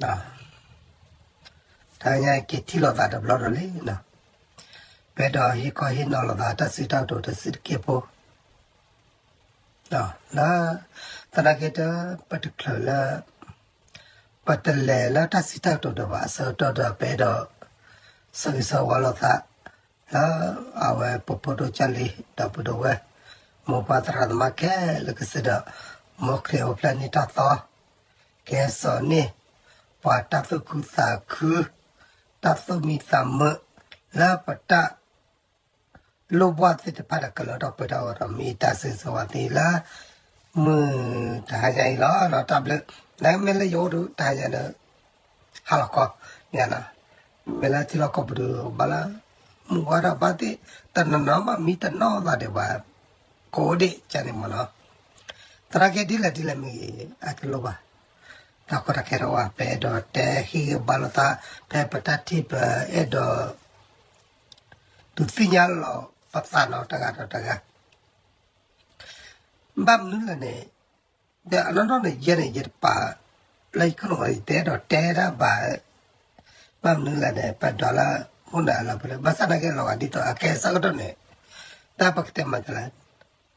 တဟါညါက့ၤထံၣ်လိာ်သးတဘျီဒီးလံနီၤ, ပအဲၣ်ဒိးဟ့ၣ်ခီဟ့ၣ်နီၤလိာ်သးတၢ်စံးတၢ်ကတိၤတစဲးတက့ၢ်ဖိ, လၢ သနာ်က့ဒီး ပတချုးလၢ ပတလဲၤလၢတၢ်စံးတၢ်ကတိၤဒီးဘၣ်အဆၢကတီၢ်ဒီး ပအဲၣ်ဒိး ဆၢဂ့ၤဆၢဝါလိာ်သး လၢအဝဲပဖိဒိၣ်ကၢ်လံၤ ဒီပုၢ်ဒီဝဲၢ် မိၢ်ပၢ်သရၣ်သမါခဲလၢာ်ကစၢ်ဒီး မ်ခရံာ်အိၣ်ဖျဲၣ်န့ၢ်တၢ်သီ ကဲစိာ်န့ၢ် ပှၤတၢ်သူၣ်ခုသးခု တၢ်သူၣ်မံသးမုာ် လၢပတၢ် လိၣ်ဘၣ်သ့ၣ်တဖၣ်ဒီးကလၢထီၣ်ပှဲၤထီၣ်အဂီၢ်ဒီး မ့ၢ်တၢ်ဆၢဂ့ၤဆၢဝါသ့လၢ မုၢ်တဟါညါအံၤလီၤ. ဒီးတၢ်ဘျုး နမ့ၢ်လၢယအိၣ်ဒီးတဟါညါဒီး ဟါလီၤခီ မ့ၢ်နီၤ, မ့ၢ်လၢထံလီၢ်ကီၢ်ပူၤဒီး ဘၣ်လၢ မုၢ်ဝါဒီးဘၣ်သ့ၣ် တနီၤနီၤမးမံတနီၤသးဒံးဘၣ် ကအိၣ်ဒံးကန့ၣ်မ့ၢ်နီၤ, သနာ်က့ဒ်လဲၣ်ဒ်လဲၣ်မ့ၢ်ဂ့ၤ အတလိၣ်ဘၣ်, တၢ်ကီတၢ်ခဲတအိၣ်ဘၣ် ပအဲၣ်ဒိးတဲဟ့ၣ်ဂံၢ်ဘါလိာ်သး ဖဲပတၢ်ထံၣ်ပအဲၣ်ဒိး ဒုးသ့ၣ်ညါလီၤပသးနီၤ တဂၤဒီးတဂၤ ဘၣ်မနုၤလဲၣ်န့ၣ်, ဒီးအနီၢ်နီၢ်န့ၣ် ယဲန့ၣ် ယတပာ် လၢယခိၣ်နူာ် ယတအဲၣ်ဒိးတဲဒၣ်ဘၣ်, ဘၣ်မနုၤလဲၣ်န့ၣ် ပဒွးလၢ မုၢ်နၤလီၤပလၢ ဘၣ်ဆၣ်သနာ်က့လီၤဂာ်ဒ်သိး အကဲဆၢကတီၢ်န့ၣ် တၢ်ပကတဲမၤကလဲၣ်,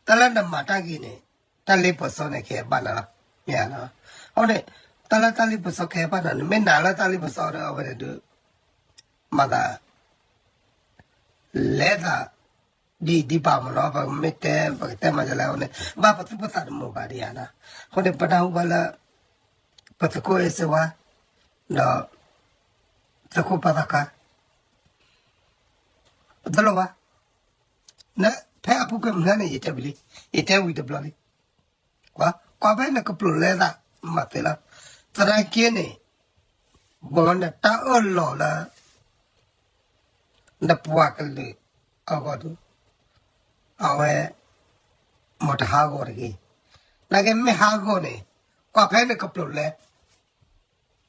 တၢ်လၢနမၤတၢ်ဂ့ၤန့ၣ် တၢ်လ့ပစီန့ၣ် ကဟဲဘၣ်နၤလီၤ, မ့ၢ်ဧါနီၤ, အဃိန့ၣ် တၢ်လၢတၢ်လ့ပစီကဟဲဘၣ်နၤ နမ့ၢ်နာ်လၢတၢ်လ့ပစီဒီး အဝဲန့ၣ်ဒုး မၤသး လဲၤသး ဒ်ဒ်ဘၣ်မ့ၢ်နီၤ ပမ့ၢ်တဲ ပကတဲမၤကလဲၣ်အဃိန့ၣ် ဘၣ်ပသူၣ်ပသးတမုာ်ဘၣ်ဒံးဧါနီၤ, အဃိန့ၣ် ပနၢ်ဟူဘၣ်လၢ ပသုးခိၣ်အဲၣ်စ့ဝါ ဒီး သုးခိၣ်ပၢ်သီခါ တလိၣ်ဘၣ်, နဖဲအပူၤကွံာ်မုၢ်နၤန့ၣ် ယတဲဝံၤလံ, ယတဲဝံၤတဘျီလံ, ကွၢ်ဖဲနကပျိာ်လဲသး မၤသ့လီၤ, သနာ်က့န့ၣ် မ်နတၢ်အၢၣ်လီၤလၢ နပှၤကလုာ်အဂီၢ်ဒီး အဝဲ မ်တဟးဂီၤတဂ့ၤ, သနာ်က့မ့ၢ်ဟးဂီၤန့ၣ် ကွၢ်ဖဲနကပျိာ်လဲ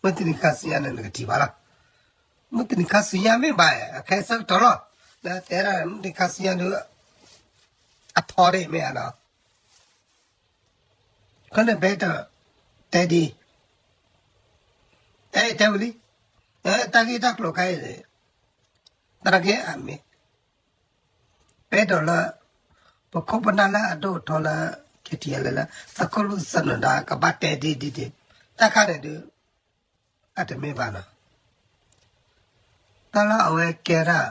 မုၢ်တနံၤခါဆူညါန့ၣ် နကထံၣ်ဘၣ်လီၤ, မုၢ်တနံၤခါဆူညါမ့ၢ်ဘၣ် အခဲအံၤဆၢကတီၢ်လီၤ, လၢတဲဒၣ်မုၢ်တနံၤခါဆူညါဒီး အထီဒ်မ့ၢ်ဧါနီၤ, ခီန့ၣ် ပအဲၣ်ဒိး တဲဒ် အဲ တဲဝံၤလံ, တၢ်ဂ့ၢ်တၢ်ကျိၤခါအံၤန့ၣ် သနာ်က့အမ့ၢ် ပအဲၣ်ဒိးလၢ ပခိၣ်ပနၢ်လၢအဒိၣ်အထီလၢ KTLA လၢ သုးခိၣ်လုၢ်စီၤနၢၤဒါ ကဘၣ်တဲဒ်ဒ်ဒ်, တၢ်ခါန့ၣ်ဒုး အတမ့ၢ်ဘၣ်နီၤ တၢ်လၢအဝဲကဲဒၣ်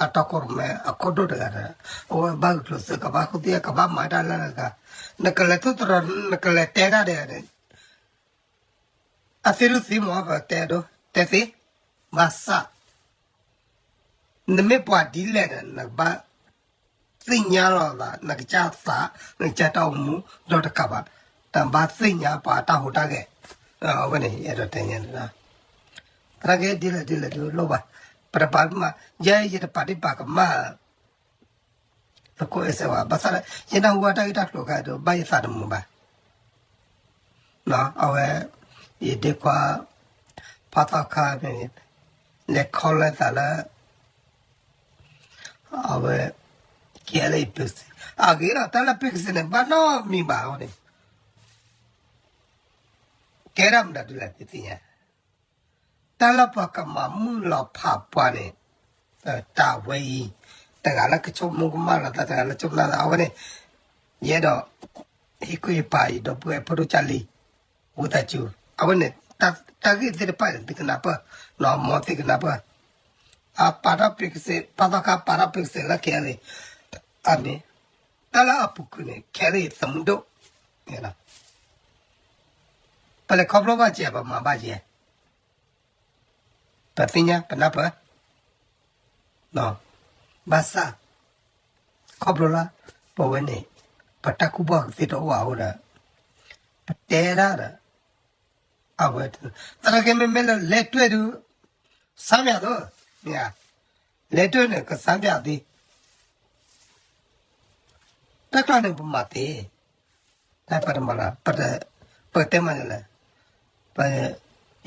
အတီခိၣ်ရိၣ်မဲအခိၣ်ဒိၣ်တဂၤဒီး အဝဲဘၣ်ဂုာ်ကျဲးစၢး ကဘၣ်ဃုသ့ၣ်ညါ ကဘၣ်မၤတၢ်လၢအဂၤ, နကလဲၤထူၣ်တရီၤ နကလဲၤတဲတၢ်ဒီး အသ့ၣ်ဒိၣ်သ့ၣ်မး ပတဲဒိ တဲသ့, ဘၣ်ဆၣ် နမ့ၢ်ပှၤဒ်လဲၣ်ဒီး နကဘၣ်သ့ၣ်ညါလီၤသး နကစၢ်သး နကစၢ်တၢ်အိၣ်မူ ဒီးတကးဘၣ် တဘၣ်သ့ၣ်ညါပှၤတၢ်ဟူးတၢ်ဂဲၤ, အဝဲန့ၣ် ယအဲၣ်ဒိးတဲညါန့ၣ်လီၤ, သနာ်က့ဒ်လဲၣ်ဒ်လဲၣ်ဒုးလိၣ်ဘၣ်, ပတပာ်မး, ယဲယတပာ်ဒံးပာ်ကမၣ် သကိးအစဲးဝဲ ဘၣ်ဆၣ်လၢ ယနၢ်ဟူဘၣ်တၢ်ဂ့ၢ်တၢ်ကျိၤခါဒီး ဘၣ်ယသးတမုာ်ဘၣ်, အဝဲ ယဒ့ခွါ ဖါသီခါန့ၣ် လဲၤခီလဲၤသးလၢ အဝဲ KLA ပစ့, အဂ့ၢ်ဒီး တၢ်လၢပစ့န့ၣ် ဘၣ်နီတမံၤဘၣ်အဃိန့ၣ် ကဲဒၣ်မတၤဒ်လဲၣ် ပသ့ၣ်ညါ တၢ်လၢပှၤကမၤမုၢ်လီၤဖးပှၤန့ၣ် တၢ်ဝဲအံၤ တဂၤလၢကဆိကမိၣ်ကမၣ်လီၤသး တဂၤလၢဆိကမိၣ်လီၤသး အဝဲန့ၣ် ယအဲၣ်ဒိး ဟ့ၣ်ကူၣ်ဟ့ၣ်ဖးအံၤ ဒီပုၢ်ဝဲၢ်ဖိဒိၣ်ကၢ်လံၤ ဝံသးစူၤ အဝဲန့ၣ် တၢ်ဂ့ၢ်သ့ၣ်တဖၣ်န့ၣ် သုကနၢ်ပၢၢ် နီၢ်မီသ့ၣ်ကနၢ်ပၢၢ် အပာ်ထီၣ်ပစ့ ဖါသီခါပာ်ထီၣ်ပစ့လၢ KLA အမ့ၢ် တၢ်လၢအပူၤကွံာ်န့ၣ် KLA သမူဒိၣ် ပလဲၤခီဖျိဘၣ်ကဲ ပမၤဘၣ်ကဲ ပသ့ၣ်ညါပနၢ်ပၢၢ် ဘၣ်ဆၣ် ခီဖျိလၢ ပဝဲန့ၣ် ပတၢ်ကူၣ်ဘၣ်ကူၣ်သ့တအိၣ်အဃိဒီး ပတဲဒၣ်ဒီး အဝဲ သနာ်က့မ့မ့ၢ်လၢလဲၤတွဲၣ်ဒုး စါမၠးသိး မ့ၢ်ဧါ လဲၤတွဲၣ်န့ၣ် ကစါမၠးသ့ တၢ်ကျါန့ၣ် ပမၤသ့ တၢ်ပတမၤလၢ ပကတဲမၤလဲၣ် ပ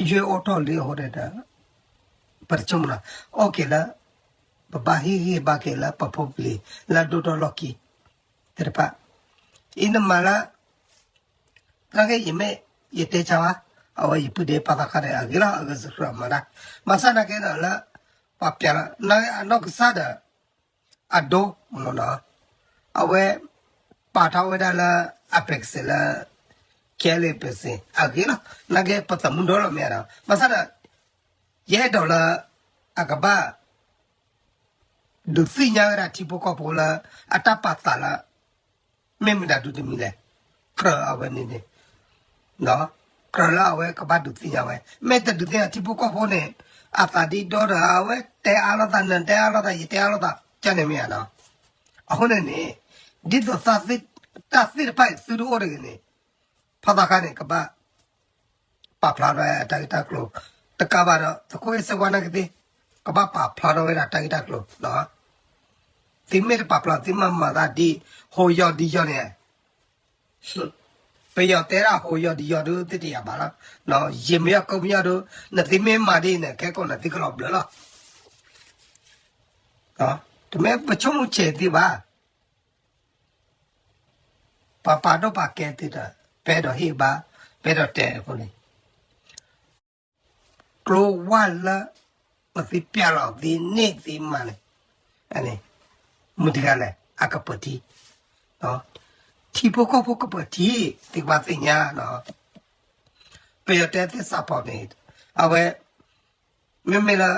ယွဲၢ်အိၣ်ထီၣ်လံအဃိဒီး ပတဆိကမိၣ်လီၤ အိၣ်က့ၤလၢ ပဘၣ်ဟ့ၣ်ဂံၢ်ဘါက့ၤလၢပဖိပလံၤ လၢဒိၣ်ထီၣ်လီၢ်ခံ သ့ၣ်တဖၣ် အံၤနမၤလၢ သနာ်က့ယမ့ၢ် ယတဲဆါဘၣ် အဝဲယပုၢ်ဒ့ပာ်သးခါန့ၣ် အဂ့ၤလီၤ အဂ့ၤစကြၢးမၤဒၣ်, ဘၣ်ဆၣ်နာ်က့ဒီးလၢ ပှၤပျးလီၤ အနီၢ်ကစၢ်ဒီး အဒိမ့ၢ်နီၤ, အဝဲ ပာ်ထီၣ်ဝဲဒၣ်လၢ အပ့းကစ့းလၢ ခဲလၢာ်ပ့းကစ့း အဂ့ၤလီၤ, နာ်က့ပသးမူဒိၣ်လီၤမ့ၢ်ဧါနီၤ, ဘၣ်ဆၣ်ဒီး ယအဲၣ်ဒိးလၢ အကဘၣ် ဒုးသ့ၣ်ညါဝဲဒၣ်ထံဖိကီၢ်ဖိလၢ အတၢ်ပာ်သးလၢ မ့ၢ်မတၤဒုးတမံၤလဲၣ်, ကြၢးအဝဲန့ၣ်န့ၣ် ကြၢးလၢအဝဲကဘၣ်ဒုးသ့ၣ်ညါဝဲ, မ့ၢ်တဒုးသ့ၣ်ညါထံဖိကီၢ်ဖိန့ၣ် အသးဒ်ဒီဒီး အဝဲတဲအါလိာ်သး နတဲအါလိာ်သး ယတဲအါလိာ်သး ကန့ၣ်မ့ၢ်ဧါနီၤ, အဃိန့ၣ်န့ၣ် ဒ်သိး တၢ်သ့ၣ်တဖၣ်အံၤသုတအိၣ်တဂ့ၤန့ၣ် ဖီသးခါန့ၣ် ကဘၣ် ပာ်ဖျါထီၣ်ဝဲအတၢ်ဂ့ၢ်တၢ်ကျိၤ, တကးဘၣ်ဒီး သုးခိၣ်အဲၣ်စ့ဝါနာ်က့သ့ၣ် ကဘၣ်ပာ်ဖျါထီၣ်ဝဲဒၣ်တၢ်ဂ့ၢ်တၢ်ကျိၤ, သုမ့ၢ်တပာ်ဖျါ သုမၤမၤသးဒ် ဟိယီၤဒ်ယီၤန့ၣ်, ပယီၤတဲဒၣ်ဟိယီၤဒ်ယီၤဒုးသ့တယၤဘၣ်လီၤ, ယံာ်မ့ၢ်ယီၤကိးမ့ၢ်ယီၤဒုး နသုမ့ၢ်မၤဒ်အံၤန့ၣ် ခဲကိာ်န့ၣ်သုကလီၤဘျၢလီၤ, တမ့ၢ်ပဆိကမိၣ်ဆဲးသုဘၣ် ပှၤပာ်ဒိၣ်ပာ်ကဲသုဒီး ပအဲၣ်ဒိးဟ့ၣ်ဘါ ပအဲၣ်ဒိးတဲအဃိန့ၣ် ကျိဝါလၢ ပသုပျဲလီၤသုန့ၢ်သုမၤန့ၣ် မုၢ်တဂၤလဲၣ် အကပၢၤထံ, ထံဖိကီၢ်ဖိကပၢၤထံ သုကဘၣ်သ့ၣ်ညါ, ပယီၤတဲသ့ၣ်စးဖီန့ၣ် အဝဲ မ့မ့ၢ်လၢ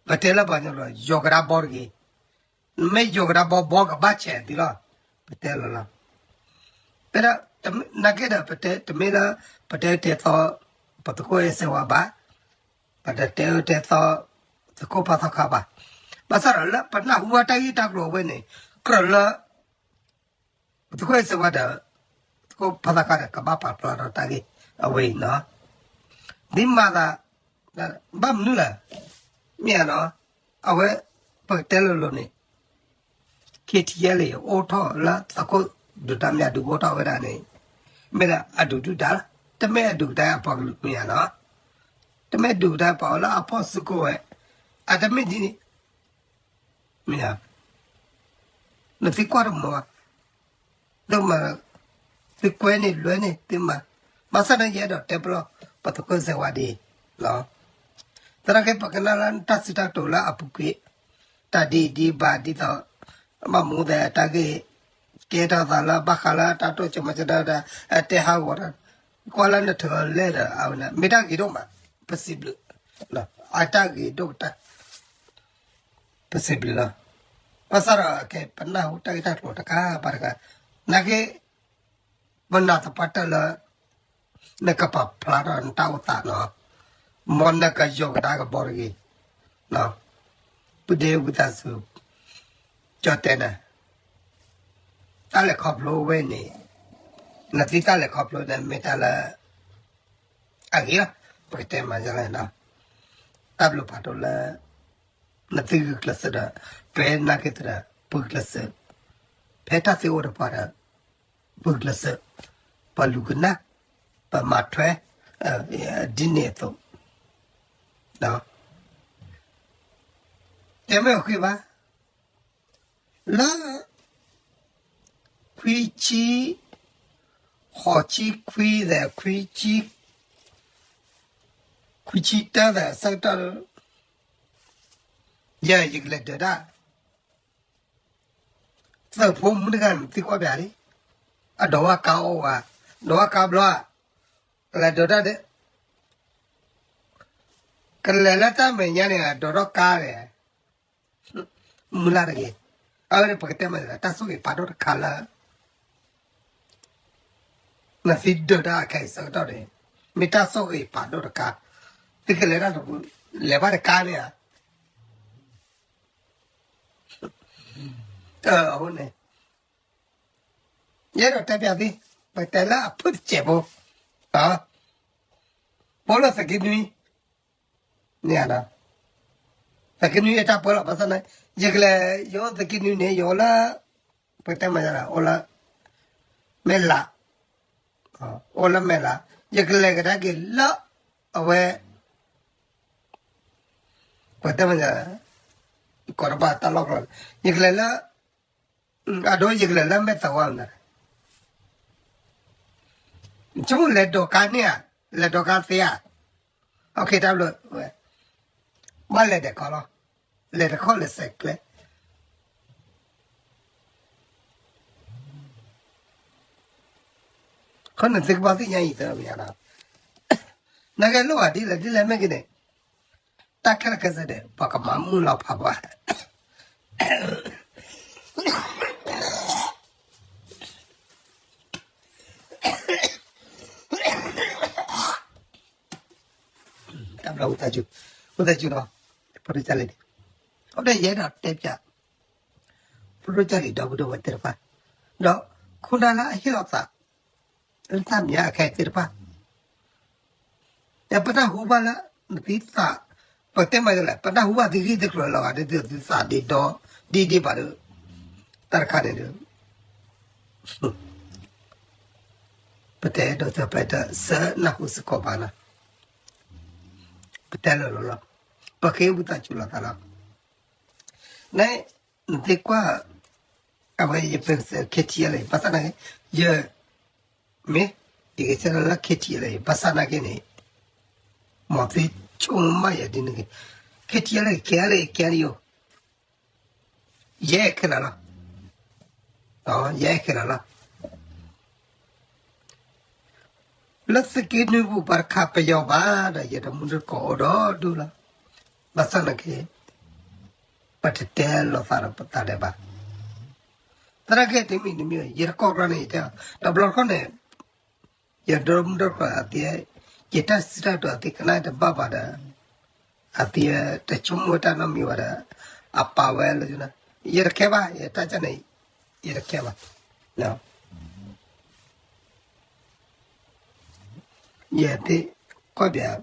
ပတဲလၢပှၤကညီလီၤ ယီၤကဒါဘီတဂ့ၤ, မ့ၢ်ယီၤကဒါဘီ ဘီကဘၣ်ဆဲးသုလီၤ, ပတဲလီၤလီၤ, ပဒၣ် နာ်က့ဒီး ပတဲတမ့ၢ်လၢ ပတဲတဲသီ ပသုးခိၣ်အဲၣ်စ့ဝါဘၣ်, ပတတဲတဲသီ သုးခိၣ်ဖီသီခါဘၣ်, ဘၣ်ဆၣ်ဒီးလၢပနၢ်ဟူဘၣ်တၢ်ဂ့ၢ်တၢ်ကျိၤအဝဲန့ၣ် ကြၢးလၢ ပသုးခိၣ်အဲၣ်စ့ဝါဒီး သုးခိၣ်ဖီသီခါဒီး ကဘၣ်ပာ်ဖျါထီၣ်တၢ်ဂ့ၢ်အဝဲအံၤနီၤ, ဒ်မၤသး ဘၣ်မနုၤလဲၣ်, မ့ၢ်ဧါနီၤ, အဝဲ ပကတဲလိၤလိၤန့ၣ် KTLA အိၣ်ထီၣ်လၢသုးခိၣ်ဒုၣ်ဒါမ့ၢ်ဒုးအိၣ်ထီၣ်ဝဲဒၣ်န့ၣ် မ့ၢ်ဒၣ်အဒုးဒုၣ်ဒါလီၤ, တမ့ၢ်အဒုးကဒါအပှၤကလုာ်မ့ၢ်ဧါနီၤ, တမ့ၢ်ဒုးကဒါပှၤအိၣ်လၢအဖီၣ်စုကဝဲၤ, အတမ့ၢ်ဒ်န့ၣ် မ့ၢ်ဧါ, နသုကွၢ်တမီၤဘၣ်, သုမၤ, သုကွဲန့ၣ်လွဲန့ၣ်သုမၤ, ဘၣ်ဆၣ်န့ၣ် ယအဲၣ်ဒိးတဲပလီၢ် ပသုးခိၣ်စ့ဝါဒ်အံၤ, သနာ်က့ ပကနၣ်လၢတၢ်စံးတၢ်ကတိၤလၢအပူၤကွံာ်, တၢ်ဒ်အံၤဒ်ဘၣ်ဒ်သိး ဘၣ်မူသဲအတၢ်ဂ့ၢ် ကဲထီၣ်သးလၢဘၣ်ဃးလၢတၢ်တိစၢၤမၤစၢၤတၢ် အတဲဟးဂီၤတၢ်, ကွၢ်လၢနထၢၣ်လဲၣ်ဒီး အဝဲန့ၣ် မ့ၢ်တၢ်ဂ့ၤဒိၣ်မး, ပစံးဘျုး, အတၢ်ဂ့ၤဒိၣ်ကတၢၢ် ပစံးဘျုးလီၤ. ဘၣ်ဆၣ်ဒီး ကဲ ပနၢ်ဟူတၢ်ဂ့ၢ်တၢ်ကျိၤတခါဘၣ်တခါ, နာ်က့ ပနာ်သပှၢ်တၢၢ်လၢ နကပာ်ဖျါထီၣ်နတၢ်အိၣ်သးနီၤ, မ်နကယီၤကဒါကဘီတဂ့ၤ, ပုၢ်ဒ့ဝံသးစူၤ, ကၠီတဲနၤ, တၢ်လဲၤခီဖျိဝဲန့ၣ်, နသုတၢ်လဲၤခီဖျိန့ၣ် မ့ၢ်တၢ်လၢ အဂ့ၤလီၤ, ပကတဲမၤစၢၤလၢ, တၢ်ဘျုးဖးဒိၣ်လၢ နသုဂုာ်ကျဲးစၢးဒီး ပနာ်က့သဒီး ပဂုာ်ကျဲးစၢး, ဖဲတၢ်သ့အိၣ်တပှၤဒီး ပဂုာ်ကျဲးစၢး, ပလူၤကနၣ်, ပမၤထွဲ, ဒ်န့ၣ်အသိး, တဲမ့ၢ်အဃိဘၣ်, လၢ ခွံဆံ, ဃိးဆံခွံသဲး ခွံဆံ, ခွံဆံတၢသဲးအဆၢကတီၢ်, ယဲယကလဲၤဒၢးတၢ်, သုးဖိမုၣ်တဂၤန့ၣ် သံကွၢ်ပၠးလံ, အဒိးဝဲကါအိၣ်ဝဲ, ဒိးဝဲကါဘျီ, ကလဲၤဒၢးတၢ်ဒီး, ကလဲၤလၢတၢ်မဲာ်ညါန့ၣ် ဒိးထီၣ်ကါန့ၣ် မုၢ်လၢ်တဂ့ၤ, အဝဲန့ၣ်ပကတဲမ့ၢ် တၢ်ဆိၣ်ဂ့ၤဖးဒိၣ်တခါလၢ နသုဒၢးတၢ်အခဲအံၤဆၢကတီၢ်န့ၣ် မ့ၢ်တၢ်ဆိၣ်ဂ့ၤဖးဒိၣ်တခါ, သုကလဲၤတၢ်တပူၤ လဲၤဘၣ်တကါန့ၣ်ဧါ, အဃိန့ၣ် ယအဲၣ်ဒိးတဲပၠးသု, ပတဲလၢအဖုၣ်တစဲးဖိ, ပအိၣ်လၢသုးက့နွံ, န့ၣ်, သုးက့နွံအတၢ်ပၢလီၤ ဘၣ်ဆၣ်န့ၣ် ယကလဲၤ ယအိၣ်သုးက့နွံန့ၣ် ယအိၣ်လၢ ပကတဲမၤလၢ အိၣ်လၢ မဲၢ်လး, အိၣ်လၢမဲၢ်လး, ယကလဲၤကဒါက့ၤလၢ အဝဲ ပကတဲမၤလၢ ကိးတဘၣ်တၢ်လီၢ်ကျီ, ယကလဲၤလၢ အဒိ ယကလဲၤလၢမဲၢ်သဝီန့ၣ်, ဆိကမိၣ်လဲၤဒိးကါန့ၣ်ဧါ လဲၤဒိးကါသ့ဧါ, အခဲတၢ်ဘျုး, ဘၣ်လဲၤဒဲးခီလီၤ, လဲၤတခီလဲၤစဲးကျဲ ခီနသုကဘၣ်သ့ၣ်ညါအံၤသၢမံၤလီၤ, နကဲလိၣ်ဘၣ်ဒ်လဲၣ်ဒ်လဲၣ်မ့ၢ်ဂ့ၤန့ၣ်, တၢ်ခဲလၢာ်ခဲဆ့န့ၣ် ပှၤကမၤမုၢ်လီၤဖးပှၤ တၢ်ဘျုးဝံသးစူၤ, ဝံသးစူၤနီၤ, ဖိဒိၣ်ကၢ်လံၤ, အဝဲဒၣ်ယအဲၣ်ဒိးတဲပၠး, ဖိဒိၣ်ကၢ်လံၤ ဒီပုၢ်ဒီဝဲၢ်သ့ၣ်တဖၣ်, ဒီးခိၣ်နၢ်လၢအဟ့ၣ်လီၤသး လၢတၢ်မဲာ်ညါအခဲသ့ၣ်တဖၣ် ဒီးပနၢ်ဟူဘၣ်လၢ နသုသး, ပတဲမးလဲၣ် ပနၢ်ဟူဘၣ်သုဂ့ၢ်သုကျိၤလီၤဂာ်ဒ်သုသးဒ်ဒီး ဒ်ဒ်ဘၣ်ဒီး, တၢ်တခါန့ၣ်ဒီး ပတဲဒိးသပှၢ်တၢၢ် ဆၢနၢ်ဟူစ့ၢ်ကီးဘၣ်နၤ, ပတဲလၢလီၤလီၤ, ပဃ့ဝံသးစူၤလိာ်သးလီၤ, န, နသ့ၣ်ကွၢ်, အဝဲယပစၢၤ KTLA ဘၣ်ဆၣ်နာ်က့, ယ, မ့ၢ်, ယကဆၢလၢ KTLA ဘၣ်ဆၣ်နာ်က့န့ၣ်, မ်သုဆိကမိၣ်မးယၤဒ်န့ၣ်ဂ့ၤ, KTLA ခဲလၢာ်ခဲလၢာ်ယိၤ ယဲခဲလၢာ်လီၤ, ယဲခဲလၢာ်လီၤ, လၢသုးက့နွံပူၤပှၤတခါပယီၤဘၣ်ဒီး ယတမူတကိးအိၣ်ဒီးဒူၣ်လီၤ, ဘၣ်ဆၣ်နာ်က့, ပတတဲလိာ်သးဒီးပသးဒဲးဘၣ်, သရၣ်က့တမံၤတမံၤ ယတကိးကျီန့ၣ် ယတဲ, တဘျီတခီၣ်န့ၣ် ယဒီမုၢ်ဒီခွါအသံ, ယတၢ်စံးတၢ်ကတိၤအသံကနၣ်တဘၣ်ဘၣ်ဒီး, အသံ, တဆိကမိၣ်တၢ်နီတမံၤဘၣ်ဒီး, အပာ်ဝဲလၢ, ယတခဲဘၣ် ယတၢ်ကန့ၣ်, ယတခဲဘၣ်, ယသ့ၣ်, ကွၢ်ပျး,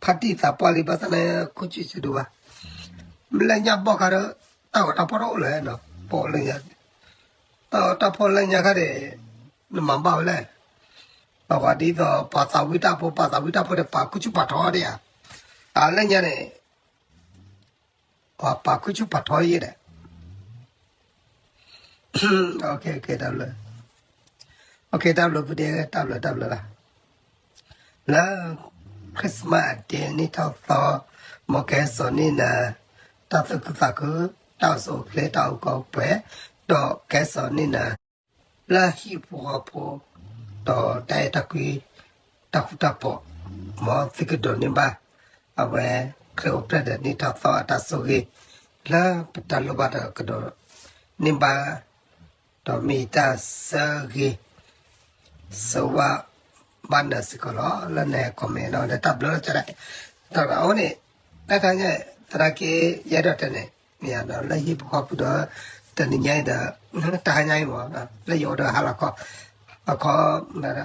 ဖါတံၢ်သးပှၢ်လံဘၣ်ဆၣ်န့ၣ် ခိၣ်ဆူၣ်ဆူၣ်ဒိၣ်ဘၣ်, မ့ၢ်လၢညါဘီၣ်ခါဒီး, တၢ်ဂီၤတၢ်ဖီၣ်တအိၣ်လၢၤနီၤ ပအိၣ်လၢညါ, တၢ်ဂီၤတၢ်ဖီၣ်လၢညါခါန့ၣ်, နမၤဘၣ်ဝဲလဲၣ်, ပှၤဒ်သိးပှၤသးဝံၣ်တၢ်ဖိ ပှၤသးဝံၣ်တၢ်ဖိဒီးပှၤခိၣ်ဆူၣ်ပှၤထီဒံးဧါ, အလၢညါန့ၣ် ပှၤခိၣ်ဆူၣ်ပှၤထီယဲဒီး, တၢ်ဘျုး, တၢ်ဘျုးဖုဒဲ တၢ်ဘျုးတၢ်ဘျုးလီၤ, လၢ Christmas အဒ့နံၣ်ထီၣ်သီ, မ်ကဟဲစိာ်န့ၢ်နၤ, တၢ်သူၣ်ခုသးခု, တၢ်အိၣ်ဆူၣ်အိၣ်ချ့ တၢ်အိၣ်ကီပှဲၤ, ဒီးကဟဲစိာ်န့ၢ်နၤ လၢဟံၣ်ဖိဃီဖိ, ဒီးတၢ်အဲၣ်တၢ်ကွံ, တၢ်ဃူတၢ်ဖိး, မ်သုကဒိးန့ၢ်ဘၣ်, အဝဲ, ခရံာ်အိၣ်ဖျဲၣ်ဒီးနံၣ်ထီၣ်သီအတၢ်ဆိၣ်ဂ့ၤ, လၢပတၢ်လိၣ်ဘၣ်ဒီးကဒိးန့ၢ်ဘၣ်, ဒီးမ့ၢ်တၢ်ဆၢဂ့ၤ, ဆၢဝါ, ဘၣ်နၤစ့ၢ်ကီးလီၤ လၢနဟဲ comment ဒီးတၢ်ဘျုးလီၤကဒီး, ဒီးအဝဲန့ၣ်, တၢ်တဟါညါ, သနာ်က့, ယအဲၣ်ဒိးတဲန့ၣ်, မ့ၢ်ဒီးလၢဟံၣ်ဖိဃီဖိဒီး, တနံၤညါအံၤဒီး, တၢ်ဟါညါအံၤမ့ၢ်, လၢယအိၣ်ဒီးဟါလီၤခီ, အခီ,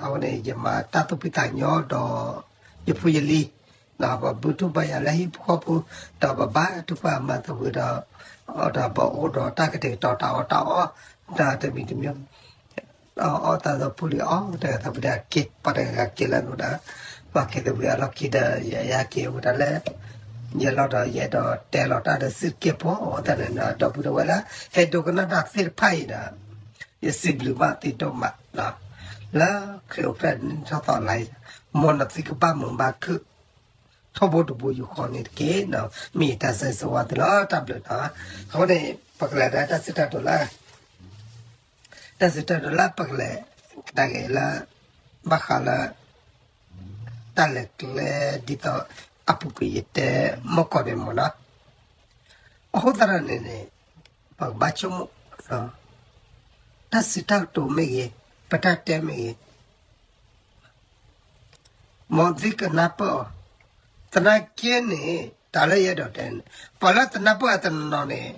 အဝဲန့ၣ် ယမၤတၢ်သူၣ်ဖှံသးညီဒီး, ယဖိယလံၤ, ပဘုထုဘါယၤလၢဟံၣ်ဖိဃီဖိ, ဒီးပဘါထုကဖၣ်မၤသဝံၤဒီး, ဒီးပအိၣ်ဒီးတၢ်ကတဲာ်ကတီၤတၢ်အီၣ်တၢ်အီ, ဒီးတမံၤတမံၤ အီၣ်တၢ်သးပူၤလံအီၣ်တၢ်သးပူၤဒီးက့ၤ ပှၤတဂၤက့ၤလၢနၤဒီး, ပှၤက့ၤသဝံၤအလီၢ်ခံဒီး ယက့ၤဝဲဒၣ်လၢ, ယလီၢ်ဒီးယအဲၣ်ဒိးတဲလီၤတၢ်ဒီးစံးက့ၤဖိအီၤတၢ်န့ၣ်ဒီး ဒီပုၢ်ဒီဝဲၢ်လၢ, ဟဲဒိကနၣ်တၢ်သ့ၣ်တဖၣ်အံၤဒီး, ယစံးဘျုးဘၣ်သုဒိၣ်မး, လၢခရံာ်အိၣ်ဖျဲၣ်နံၣ်ထီၣ်သီလါအံၤ, မ်နသုကဘၣ်မုာ်ဘၣ်ခုၣ်, ထီဘိတဘိယူၢ်ဃီန့ၣ်တက့ၢ်, မ့ၢ်ယတၢ်ဆၢဂ့ၤဆၢဝါသုလီၤ တၢ်ဘျုးလီၤ, အဃိန့ၣ် ပကလဲၤဒီးတၢ်စံးတၢ်ကတိၤလၢ, တၢ်စံးတၢ်ကတိၤလၢပကလဲၤ, ကဒါက့ၤလၢ, ဘၣ်ဃးလၢ, တၢ်လဲၤကျဲဒ်သိး, အပူၤကွံာ်ယတဲ, မီၢ်ကီၢ်န့ၣ်မ့ၢ်နီၤ, အဃိသတးန့ၣ်န့ၣ်, ပကဘၣ်ဆိကမိၣ်, တၢ်စံးတၢ်ကတိၤမ့ၢ်ဂ့ၤ, ပတၢ်တဲမ့ၢ်ဂ့ၤ မ်သုကနၢ်ပၢၢ်အီၤ, သနာ်က့န့ၣ် တၢ်လၢယအဲၣ်ဒိးတဲန့ၣ် ပှၤလၢတနၢ်ပၢၢ်အတနီၤန့ၣ်,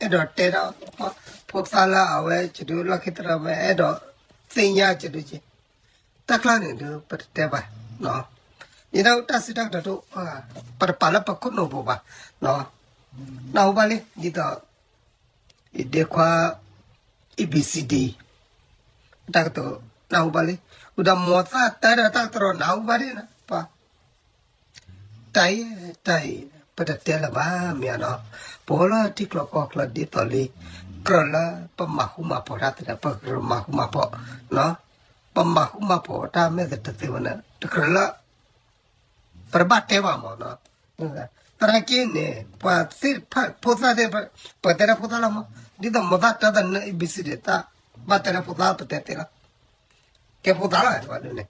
အဲၣ်ဒိးတဲဒီး, ဖိသၣ်လၢအဝဲကဒုလီၢ်ခံတရၢၢ်ဝဲအဲၣ်ဒိး, သ့ၣ်ညါကဒုက့, တၢ်ကျါန့ၣ်ဒုးပတတဲဘၣ်, ယဒၣ်တၢ်စံးတၢ်ကတိၤဒိၣ်, ပတပာ်လၢပခိၣ်နူာ်ပူၤဘၣ်, နၢ်ဟူဘၣ်လံ ဒ်သိး ယဒ့ခွါ, ABCD, တၢ်ကတိၤ, နၢ်ဟူဘၣ်လံ, ဝံၤဒီးမိၢ်သၣ်တဲဒီးတၢ်ကတိၤနၢ်ဟူဘၣ်ဒ်န့ၣ်, ပှၤ, တၢ်အံၤ, တၢ်အံၤ, ပတတဲလၢၤဘၣ်မ့ၢ်နီၤ, ပအိၣ်လၢထံကျိကီၢ်ကျိဒ်သိးလံ, ကြၢးလၢပမၤဃူမၤဖိးတၢ်သ့ဒီး ပကြၢးမၤဃူမၤဖိး, ပမၤဃူမၤဖိးတၢ်မ့ၢ်သတသ့ဝဲန့ၣ် တကြၢးလၢ ပတဘၣ်တဲဘၣ်မးနီၤ. သနာ်က့န့ၣ် ပှၤသ့ၣ်တဖၣ်ဖိသၣ်သ့ၣ်တဖၣ် ပတဲဒၣ်ဖိသၣ်လီၤမး, ဒ်သိးမိၢ်သၣ်တဲသနၢ A B C ဒံး တၢ်ဘၣ်တဲဒၣ်ဖိသၣ် ပတဲသ့လီၤ. ကဲဖိသၣ်လီၤန့ၣ်,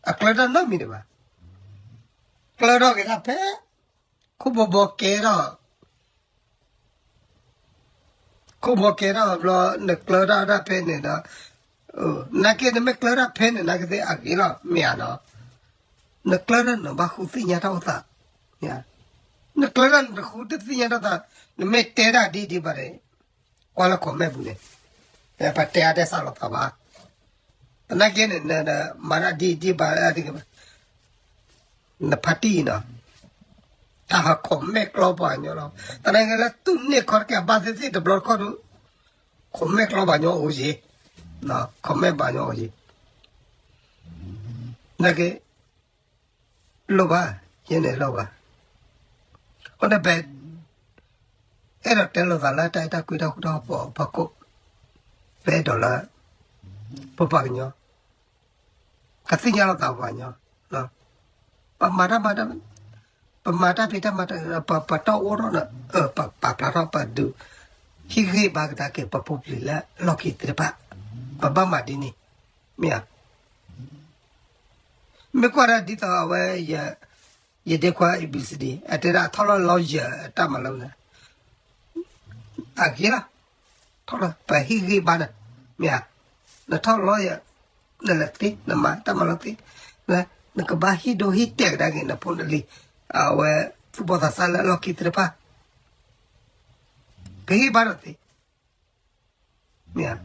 အကျၢၤတၢ်နီတမံၤဒံးဘၣ်. ကျၢၤထီၣ်က့ၤတၢ်ဖဲ ခိၣ်ဘီဘီကဲထီၣ် ခိၣ်ဘီကဲထီၣ်ဘျီ နကျၢၤတၢ်တၢ်ဖဲန့ၣ်ဒီး, နာ်က့နမ့ၢ်ကျၢၤတၢ်ဖဲန့ၣ် နာ်က့သ့ၣ်အဂ့ၤလီၤ မ့ၢ်ဧါနီၤ. နကျၢၤတၢ်နဘၣ်ဃုသ့ၣ်ညါတၢ်အိၣ်သး, နကျၢၤတၢ်နတဃုတသ့ၣ်ညါတၢ်သး, နမ့ၢ်တဲဒၣ်ဒ်ဒံးဘၣ်န့ၣ် ကွၢ်လၢ comment ပူၤန့ၣ်, ပတဲအါတဲစးလိာ်သးဘၣ်. သနာ်က့န့ၣ် မၤတၢ်ဒ်ဒံးဘၣ်, နဖါတံၢ်နီၤ, တၢ်ဟး comment ကျီပှၤကညီလီၤ. သနာ်က့လၢသူၣ်န့ၢ်ခီတက့ၢ် အဘၣ်သ့ၣ်သ့ၣ်တဘျီတခီၣ်ဒုး comment ကျီပှၤကညီအိၣ်ယံၤ, comment ပှၤကညီအိၣ်ယံၤ, နာ်က့ လိၣ်ဘၣ်, ယဲန့ၣ်လိၣ်ဘၣ်. အဃိန့ၣ် ပအဲၣ်ဒိးတဲလိာ်သးလၢတၢ်အဲၣ်တၢ်ကွံတၢ်ဃူတၢ်ဖိးအဖီခိၣ်, ပအဲၣ်ဒိးလၢ ပပှၤကညီ ကသ့ၣ်ညါလိာ်သးပှၤကညီ, ပမၤတၢ်မၤတၢ်, ပမၤတၢ်ဖံးတၢ်မၤတၢ်, ပတၢ်အိၣ်ထီၣ်ဒီး ပပာ်ဖျါထီၣ်ပဒုး ဟ့ၣ်ဂံၢ်ဘါကဒါက့ၤပဖိပလံၤလၢလီၢ်ခံသ့ၣ်တဖၣ်, ပဘၣ်မၤဒ်န့ၣ်, မ့ၢ်ဧါ. မ့ၢ်ကွၢ်ဒၣ်ဒ်သိးအဝဲ ယဒ့ခွါ A B C D အတဲဒၣ်ထီၣ်လီၤ lawyer အတၢ်မၤလၢန့ၣ် အဂ့ၤလီၤ, ထီၣ်လီၤ ပဟ့ၣ်ဂံၢ်ဘါနၤ, မ့ၢ်ဧါ, နထီၣ်လီၤ နလဲၤသ့ နမၤတၢ်မၤလီၤသ့, နကဘၣ်ဟ့ၣ်ဒိဟ့ၣ်တဲာ်ကဒါက့ၤနဖိနလံၤ, အဝဲသူၣ်ဘီၣ်သးစၢ်လၢလီၢ်ခံသ့ၣ်တဖၣ်, ကဟ့ၣ်ဘါနၤသ့ မ့ၢ်ဧါ,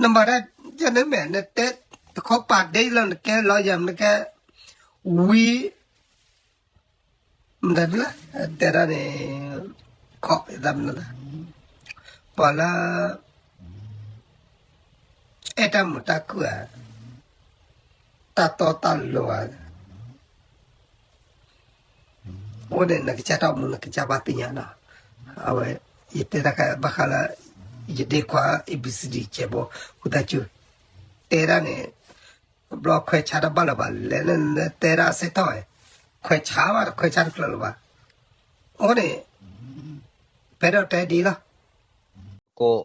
နမၤတၢ်ယန့ၣ်မ့ၢ် နတဲတခီပာ်ဒ့လီၤ နကဲလီၤယၤ နကဲ ဝံၤ မတၤဒုလၢ တဲဒၣ်န့ၣ် ခီၣ်သးမနုၤသး ပှၤလၢ အဲၣ်တၢ်မုာ်တၢ်ခုၣ်ဧါ, တၢ်တီတၢ်လိၤဧါ, အဃိန့ၣ် နကစၢ်တၢ်အိၣ်မူ နကစၢ်ဘၣ်သ့ၣ်ညါနီၤ, အဝဲ ယတဲတၢ်ဘၣ်ဃးလၢ ယဒ့ခွါ A B C D ကဲဘိ ဝံသးစူၤ တဲဒၣ်န့ၣ် ဘျီခွဲးဆါတၢ်ဘၣ်လၢၤဘၣ် လဲၤလၢတဲဒၣ်အဆၢကတီၢ်ဝဲ ခွဲးဆါဘၣ် ခွဲးဆါတကျၢၤလၢၤဘၣ်, အဃိန့ၣ် ပအဲၣ်ဒိးတဲဒ်လီၤ ကိး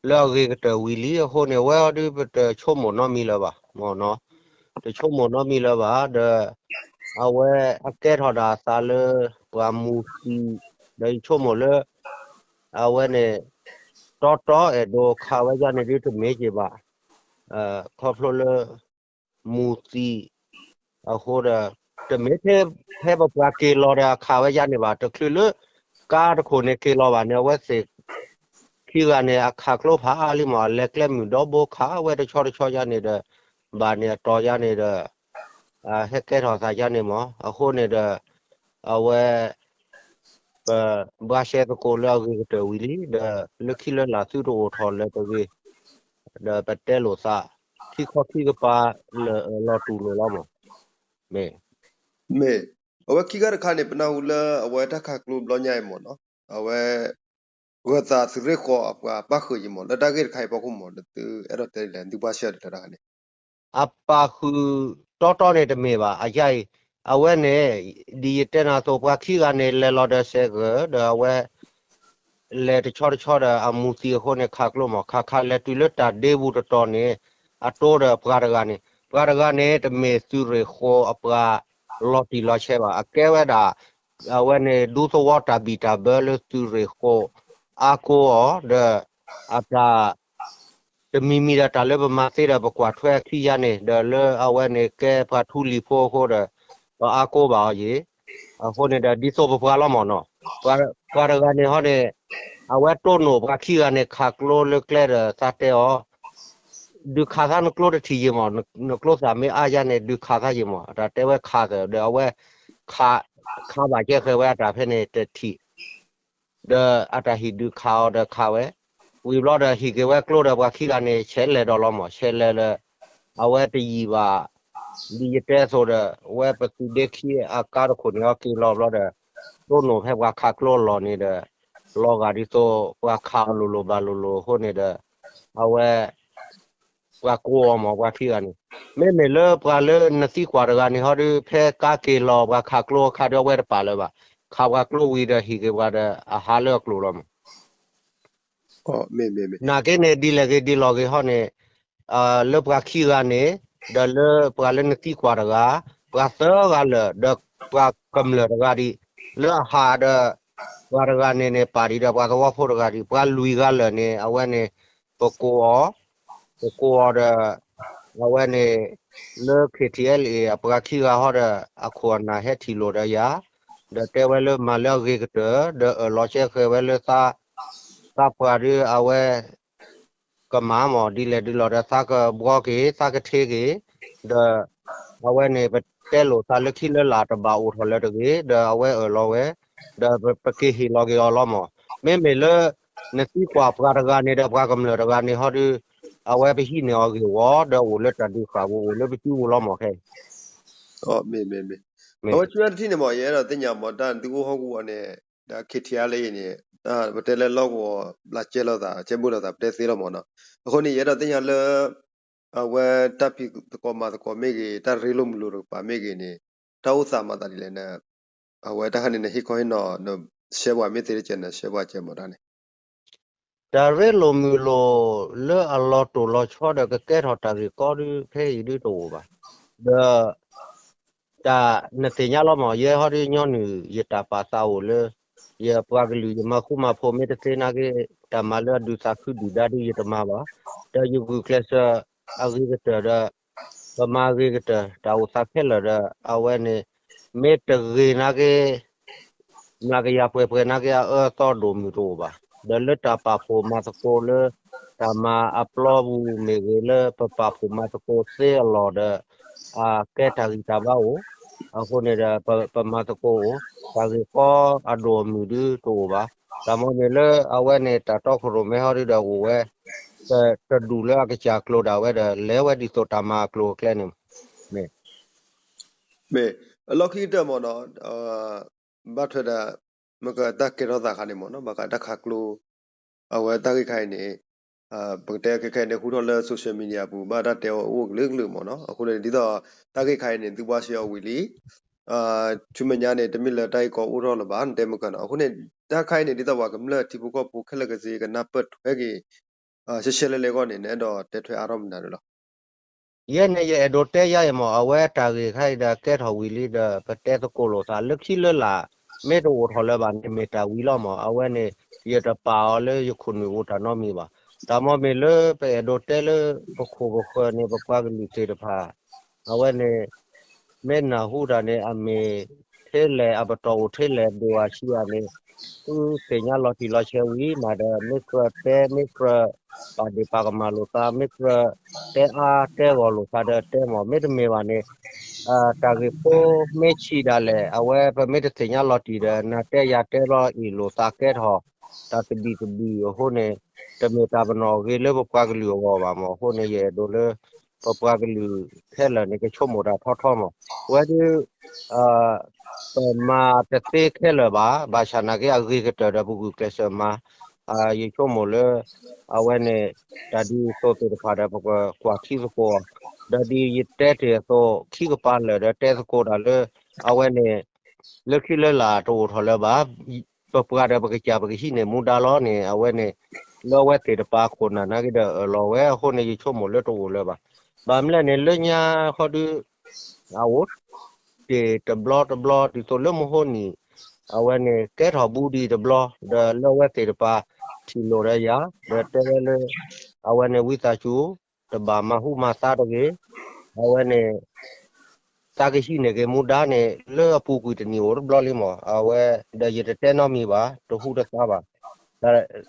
လၢအဂ့ၤကတၢၢ်ဝံၤလံ အဃိန့ၣ် ဝဲအီၤဒုးပတဆိကမိၣ်နီတမံၤလၢၤဘၣ်, မ့ၢ်နီၤ, တဆိကမိၣ်နီတမံၤလၢၤဘၣ် ဒီး အဝဲအကဲထီၣ်ဒၣ်အသးလၢ ပှၤမူၤသံး ဒီးယဆိကမိၣ်လၢ အဝဲန့ၣ် တီတီအဲၣ်ဒိးခးဝဲယၤန့ၣ်ဒုးတမ့ၢ်က့ၤဘၣ်, ခီဖျိလၢ မူၤသံး အဃိဒီး တမ့ၢ်ထဲဖဲပပှၤက့ၤလီၤဒီးအခးဝဲယၤန့ၣ်ဘၣ်, တချုးလၢ ကါတခိၣ်န့ၣ်က့ၤလီၤဘၣ်န့ၣ် အဝဲသ့ၣ်ခံဂၤန့ၣ် အခးကျိဖးအါလံမး, လဲၤကျဲမုၢ်ဒီဘိခးဝဲတဆီတဆီယၤန့ၣ်ဒီး ဘၣ်န့ၣ်အတီၤယၤန့ၣ်ဒီး ဟဲကဲထီၣ်သးယၤန့ၣ်မး, အဃိန့ၣ်ဒီး အဝဲ ပဘှါရှဲသကိးလၢအဂ့ၤကတၢၢ်ဝံၤလံ ဒီးလၢခံလၢလာ်သုတအိၣ်ထီၣ်လၢၤတဂ့ၤ, ဒီးပတဲလိာ်သး ခံခီခံကပၤလၢာ်လီၤတူာ်လိာ်လီၤမး, မ့ၢ် မ့ၢ် အဝဲခံဂၤတခါန့ၣ် ပနၢ်ဟူလၢအဝဲတၢ်ခးကျိဘျီညါအံၤမးနီၤ, အဝဲ ဂၢၤသးသုးရ့ၣ်ဃီအပှၤဘၣ်ဃုာ်အံၤမး လၢတၢ်ဂ့ၢ်တခါအံၤဖီခိၣ်မး နသုအဲၣ်ဒိးတဲဒ်လဲၣ် နသုဘှါရှဲဒ်လဲၣ်တခါန့ၣ် အပာ်ဃုာ်တီတီန့ၣ်တမ့ၢ်ဘၣ် အယါအံၤ, အဝဲန့ၣ် ဒ်ယတဲနၤအသိး ပှၤခံဂၤန့ၣ် လဲၤလီၤဒီးစဲးကၢၤ ဒီးအဝဲ လဲၤတဆီတဆီဒီးအမူၤသံးအဃိန့ၣ် ခးကျိမး ခးခးလဲၤတုၤလၢတၢ်ဒ့ပူၤတတီၤန့ၣ် အတိဒီးပှၤတဂၤန့ၣ် ပှၤတဂၤန့ၣ် တမ့ၢ်သုးရ့ၣ်ဃီအပှၤလီၤတံၢ်လီၤဆဲးဘၣ် အကဲဝဲဒၣ် အဝဲန့ၣ် ဒူသဝီတၢ်ဘံၣ်တၢ်ဘၢလၢသုးရ့ၣ်ဃီ အါကိးအီၤ ဒီး အတၢ် တမံၤမံၤဒီးတၢ်လၢပမၤသ့ဒီးပကွၢ်ထွဲအခံယါန့ၣ် ဒီးလၢအဝဲန့ၣ်ကဲပှၤထူလံၤဖိအဃိဒီး ပအါကိးဘၣ်အီၤယံၤ, အဃိန့ၣ်ဒီးဒ်သိးပပှၤလီၤမးနီၤ, ပှၤတဂၤန့ၣ်ဟီန့ၣ် အဝဲတိၢ်နီၣ်ပှၤခံဂၤန့ၣ် ခးကျိလၢကျဲဒီးသးတဲအီၤ ဒုးခးသးနကျိတထံၣ်ယံၤမး, နကျိသၣ်မ့ၢ်အါယါန့ၣ် ဒုးခးသးယံၤမး, တၢ်တဲဝဲခးသၢၣ်ဒီးအဝဲ ခးဘၣ်ကဲဃဲၤဝဲအတၢ်ဖဲန့ၣ်တထံၣ် ဒီးအတၢ်ဟံၣ်ဒုးခးအီၤဒီးခးဝဲ, ဝံၤဘျီဒီးဟံၣ်က့ၤဝဲကျိဒီးပှၤခံဂၤန့ၣ် ဆဲးလဲၤဒီးလီၤမး, ဆဲးလဲၤလၢ အဝဲတယံာ်ဘၣ်, ဒ်ယတဲအသိးဒီး ဝဲပသုးဒ့ခံအကါတခိၣ်န့ၣ် အက့ၤလီၤဘျီဒီး တိၢ်နီၣ်ဖဲပှၤခးကျိအလီၢ်န့ၣ်ဒီး လီၤဂာ်ဒ်သိးပှၤခးအီၤလိၤလိၤဘၣ်လိၤလိၤအဃိန့ၣ်ဒီး အဝဲ ပှၤကိးအီၤမး ပှၤခံဂၤန့ၣ်, မ့မ့ၢ်လၢပှၤလၢနသံကွၢ်တဂၤန့ၣ်ဟီဒုး ဖဲကါက့ၤလီၤပှၤခးကျိအခါဒီးအဝဲတပာ်လၢၤဘၣ်, ခးပှၤကျိဝံၤဒီးဟ့ၣ်က့ၤပှၤဒီး အဟးလၢအကျိၤလီၤမး. နာ်က့န့ၣ် ဒ်လဲၣ်ဂ့ၤဒ်လဲၣ်ဂ့ၤဟီန့ၣ်, လၢပှၤခံဂၤန့ၣ်, ဒီးလၢပှၤလၢနသံကွၢ်တဂၤ, ပှၤသၢဂၤလၢာ် ဒီးပှၤကမျၢၢ်တဂၤဒံး, လၢအဟးဒီး ပှၤတဂၤန့ၣ်န့ၣ် ပာ်ဒံးဒီးပှၤသဝီဖိတဂၤဒံး, ပှၤလွံၢ်ဂၤလၢာ်န့ၣ် အဝဲန့ၣ် ပကိးအီၤ, ပကိးအီၤဒီး အဝဲန့ၣ် လၢ K T L A အပှၤခံဂၤဟီဒီး အခိၣ်အနၢ်ဟဲထံၣ်လိာ်ဒီးယၤ, ဒီးတဲဝဲလၢမၤလၢအဂ့ၤကတၢၢ် ဒီးအၢၣ်လီၤစဲဃဲၤဝဲလၢ သးပှၢ်ဒုးအဝဲ ကမၤမး ဒ်လဲၣ်ဒ်လဲၣ်ဒီး သးကဘှီက့ၤ သးကထ့က့ၤ, ဒီး အဝဲန့ၣ် ပတဲလိာ်သးလၢခံလၢလာ်တဘၣ်အိၣ်ထီၣ်လၢၤတဂ့ၤ, ဒီးအဝဲအၢၣ်လီၤဝဲ, ဒီးပက့ၤဟ့ၣ်လီၤက့ၤအီၤလီၤမး. မ့မ့ၢ်လၢ နသံကွၢ်ပှၤတဂၤန့ၣ်ဒီးပှၤကမျၢၢ်တဂၤန့ၣ်ဟီဒုး အဝဲပဟံးန့ၢ်အီၤဂ့ၢ်ဝီ ဒီးအိၣ်လၢတၢ်ဒုးဃာ်ပူၤ အိၣ်လၢပစုပူၤလီၤမးခဲအံၤ. မ့ၢ်, မ့ၢ်, မ့ၢ်, အဝဲဆူညါတထံၣ်န့ၣ်မး ယအဲၣ်ဒိးသ့ၣ်ညါမး တၢ်နသုအိၣ်ဟီၣ်ကဝီၤန့ၣ် ဒီး K T L A န့ၣ် ပတဲလၢလီၢ်ကဝီၤ ဘျးကဲလိာ်သး ကဲဘုၣ်လိာ်သး ပတဲသ့လီၤမးနီၤ. အဃိန့ၣ် ယအဲၣ်ဒိးသ့ၣ်ညါလၢ အဝဲတၢ်ဖံးသကိးမၤသကိးမ့ၢ်ဂ့ၤ တၢ်ရ့လိာ်မုာ်လိာ်တကပၤမ့ၢ်ဂ့ၤန့ၣ် တၢ်အိၣ်သးမၤသးဒ်လဲၣ်န့ၣ် အဝဲတၢ်ခါန့ၣ် နဟ့ၣ်ခီဟ့ၣ်နီၤ နရှဲပှၤမ့ၢ်သ့တကဲး နရှဲပှၤကဲမးတၢ်န့ၣ် တၢ်ရ့လိာ်မုာ်လိာ်လၢအလီၤတိာ်လီၤဆီဒီးကကဲထီၣ်တၢ်ဂ့ၢ်ကီဒုး ဖဲအံၤဒုးတအိၣ်ဘၣ်. ဒီး တၢ်နသ့ၣ်ညါလီၤမး ယဲဟီဒုးညီနုၢ် ယတၢ်ပာ်သးအိၣ်လၢ ယပှၤကလုာ် ယမၤဃူမၤဖိးမ့ၢ်တသ့နာ်က့ တၢ်မၤလၢအဒုးသးခုဒုၣ်ဒါဒုးယတမၤဘၣ်. ဒီးယဂုာ်ကျဲးစၢးအဂ့ၤကတၢၢ်ဒီး ပမၤအဂ့ၤကတၢၢ် တၢ်အိၣ်သးခဲလၢာ်ဒီး အဝဲန့ၣ် မ့ၢ်တဂ့ၤနာ်က့ မျးကယၤပှဲၤပှဲၤနာ်က့ အအၢအသီဒိၣ်မုၢ်တအိၣ်ဘၣ်. ဒီးလၢတၢ်ပာ်ဖှိၣ်မၤသကိးလၢ တၢ်မၤအပျီပူၤမ့ၢ်ဂ့ၤလၢပပာ်ဖှိၣ်မၤသကိးသ့အလီၢ်ဒီး အကဲတၢ်ဂံၢ်တၢ်ဘါအိၣ်, အဃိန့ၣ်ဒီး ပမၤသကိးအိၣ်, တၢ်ဂ့ၢ်ကီအဒိၣ်အမုၢ်ဒုးတအိၣ်ဘၣ်. တၢ်မ့ၢ်မ့ၢ်လၢအဝဲန့ၣ် တၢ်တီခိၣ်ရိၣ်မဲဟီဒုးဒီးအိၣ်ဝဲ တဒူၣ်လၢအကစၢ်ကျိၤဒၣ်ဝဲဒီး လဲၤဝဲဒ်သိးတၢ်မၤအကျိၤအကျဲန့ၣ် မ့ၢ် မ့ၢ် အလီၢ်ခံကတၢၢ်မ့ၢ်နီၤ ဘၣ်ထွဲဒီး မ့ၢ်ကတၢ်ကဲထီၣ်သးခါန့ၣ်မ့ၢ်နီၤ ဘၣ်ဃးတၢ်ခးကျိ အဝဲတၢ်ဂ့ၢ်ခါအံၤန့ၣ် ပကတဲခဲခဲအံၤန့ၣ် ဟူထီၣ်လၢ social media အပူၤ ဘၣ်တၢ်တဲအီၤအိၣ်ကလုာ်ကလုာ်မ့ၢ်နီၤ အဃိန့ၣ် ဒ်သိး တၢ်ဂ့ၢ်ခါအံၤန့ၣ် သုဘှါရှဲအီၤဝံၤလံ ဆူမဲာ်ညါန့ၣ် တမ့ၢ်လၢတၢ်ဂ့ၢ်ကီအိၣ်ထီၣ်လၢၤဘၣ် နတဲမ့ၢ်ကနီၤ အဃိန့ၣ် တၢ်ခါအံၤန့ၣ် ဒ်သိးပှၤကမျၢၢ်ထံဖိကီၢ်ဖိခဲလၢာ်ကသ့ ကနၢ်ပၢၢ်ထွဲက့ၤ ရှဲရှဲလဲၣ်လဲၣ်အဂီၢ်န့ၣ် နအဲၣ်ဒိးတဲထွဲအါထီၣ်မနုၤဒ်လဲၣ် ယဲန့ၣ် ယအဲၣ်ဒိးတဲယါအံၤမ့ၢ် အဝဲတၢ်ဂ့ၢ်ခါအံၤဒီးကဲထီၣ်ဝံၤလံဒီး ပတဲသကိးလိာ်သး လၢခံလၢလာ် မ့ၢ်တအိၣ်ထီၣ်လၢၤဘၣ်န့ၣ် မ့ၢ်တၢ်ဝံၤလီၤမ့ၢ် အဝဲန့ၣ် ယတပာ်အီၤလၢယခိၣ်နူာ်အိၣ်တၢ်နီတမံၤဘၣ်. တၢ်မ့ၢ်မ့ၢ်လၢပအဲၣ်ဒိးတဲလၢ ပခိၣ်ပဃၢၤန့ၣ် ပပှၤကလုာ်သ့ၣ်တဖၣ် အဝဲန့ၣ် မ့ၢ်နၢ်ဟူတၢ်န့ၣ် အမ့ၢ်ထဲလဲၣ် အပတီၢ်အိၣ်ထဲလဲၣ် ဒိၣ်အဆံးအန့ၣ် သုသ့ၣ်ညါလီၤတံၢ်လီၤဆဲးဝံၤမးဒီး မ့ၢ်ကြၢးတဲ မ့ၢ်ကြၢးပာ်ဒ့ၣ်ပာ်ကမၣ်လိာ်သး မ့ၢ်ကြၢးတဲအါတဲဂီၢ်လိာ်သးဒီးတဲမ့ၢ် မ့တမ့ၢ်ဘၣ်န့ၣ် တၢ်ဂ့ၢ်ဖိမ့ၢ်ဆံးဒၣ်လဲာ် အဝဲပမ့ၢ်တသ့ၣ်ညါလီၤတံၢ်ဒီး နၤတဲယၤတဲလီၤအ့ၣ်လိာ်သးကဲထီၣ် တၢ်သဘံၣ်သဘုၣ်အဃိန့ၣ် တမ့ၢ်တၢ်ပနီၣ်အဂ့ၤလၢပပှၤကလုာ်အဂီၢ်ဘၣ်မ့ၢ် အဃိန့ၣ် ယအဲၣ်ဒိးလၢ ပပှၤကလုာ်ခဲလၢာ်န့ၣ် ကဆိကမိၣ်တၢ်ထီထီမ့ၢ် ဝဲဒုး ပမၤတသ့ခဲလၢာ်ဘၣ် ဘၣ်ဆၣ်နာ်က့အဂ့ၤကတၢၢ်ဒီး ပဂုာ်ကျဲးစၢးမၤ ယဆိကမိၣ်လၢ အဝဲန့ၣ် တၢ်ဒ်သိးသ့ၣ်တဖၣ်ဒီး ပကကွၢ်ထံသကိးအီၤ ဒီးဒ်ယတဲတ့ၢ်အသိး ခံကပၤလၢာ်ဒီးတဲသကိးတၢ်လၢ အဝဲန့ၣ် လၢခံလၢလာ်တအိၣ်ထီၣ်လၢၤဘၣ် ပပှၤဒီးပကစၢ်ပကဟံးန့ၢ်မူဒါလီၤန့ၣ် အဝဲန့ၣ် လၢအဝဲသ့ၣ်တပၤခိၣ်နၢ်နာ်က့ဒီးအၢၣ်လီၤဝဲ အဃိန့ၣ် ယဆိကမိၣ်လၢတအိၣ်လၢၤဘၣ်. ဘၣ်မနုၤလဲၣ်န့ၣ် လၢညါဃီဒုး အအိၣ်တ့ၢ်တဘျီတဘျီ ဒ်သိးလၢမဟိနံၣ် အဝဲန့ၣ် ကဲထီၣ်ဘူးဒံးတဘျီ ဒီးလၢအဝဲသ့ၣ်တပၤ ထံၣ်လိာ်ဒီးယၤ ဒီးတဲဝဲလၢ အဝဲန့ၣ် ဝံသးစူၤ တဘၣ်မၤဟူမၤသါတဂ့ၤ အဝဲန့ၣ် သးကဟံးန့ၢ်က့ၤမူဒါန့ၣ် လၢအပူၤကွံာ်တနံၣ်အိၣ်တဘျီလံမ့ၢ် အဝဲ ဒီးယတတဲနီတမံၤဘၣ် တဟူတသါဘၣ်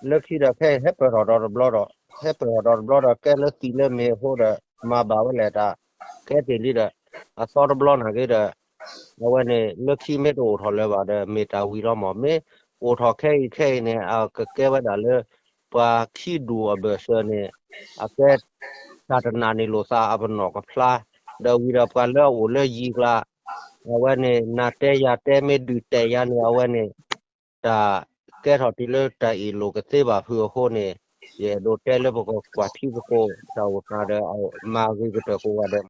လၢခံဒီးခဲအံၤ ဟဲပၢၢ်ထီၣ်ဒီးတဘျီဒီး ဟဲပၢၢ်ထီၣ်ဒီးတဘျီဒီး ကဲလၢသံးလၢမ့ၢ်အဃိဒီး မၤဘၣ်ဝဲလဲၣ်တၢ် ကဲတ့ၢ်လံဒီး အသီတဘျီနာ်က့ဒီး အဝဲန့ၣ် လၢခံမ့ၢ်တအိၣ်ထီၣ်လၢၤဘၣ်ဒီး မ့ၢ်တၢ်ဝံၤလီၤမ့ၢ် မ့ၢ်အိၣ်ထီၣ်ခဲအံၤခဲအံၤန့ၣ် အကကဲဝဲဒၣ်လၢ ပှၤခံဒူၣ်အဘၢၣ်စၢၤန့ၣ် အကဲ တၢ်တနာ်န့ၢ်လိာ်သးအပနီၣ်ကဖျါ ဒီးဝံၤဒီးပှၤလၢအအိၣ်လၢယံၤကျါ အဝဲန့ၣ် နၤတဲယၤတဲမ့ၢ်ဒုးတဲာ်ယၤန့ၣ် အဝဲန့ၣ် တၢ်ကဲထီၣ်တုၤလၢတၢ်အ့ၣ်လိာ်ကသ့ဘၣ်ဖုးအဃိန့ၣ် ယအဲၣ်ဒိးတဲလၢပကကွၢ်ထံသကိး တၢ်အိၣ်သးဒီး မၤဂ့ၤကတၢၢ်ကိးဂၤဒဲး